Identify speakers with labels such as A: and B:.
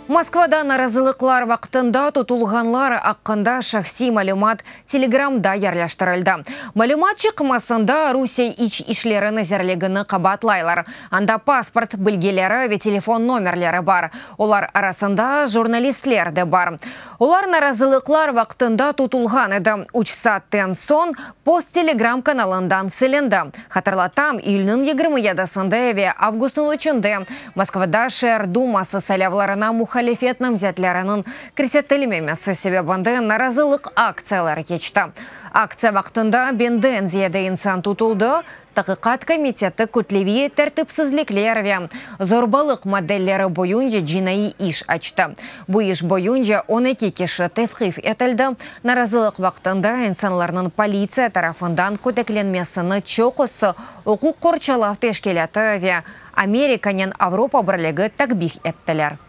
A: Moskvada narazılıqlar vaqtında tutulğanlar aqqında şahsiy malümat Telegramda yerleştirildi. Malümat çıqmasında Rusiye İç işleri nazirligini qabaatlaylar. Anda pasport bilgileri ve telefon nomerleri bar. Olar arasında jurnalistler de bar. Olar narazılıqlar vaqtında tutulğan edi. Üç saatten soñ post Telegram kanalından silindi. Hatırlatam, iyülniñ 27-sinde ve avgustnıñ üçünde Moskvada şeer duması saylavlarına muhalifet namzetleriniñ kirsetilmemesi sebebinden narazılıq aktsiyaları keçti. Aktsiya vaqtında biñden ziyade insan tutuldı. Taqiqat komiteti kütleviy tertipsizlikler ve zorbalıq maddeleri boyunca cinaiy iş açtı. Bu iş boyunca 12 kişi tevqif etildi. Narazılıq vaqtında insanlarnıñ politsiya tarafından köteklenmesini çoqusı uquq qorçalav teşkilâtı ve Amerikanen Avropa Birligi takbih ettiler.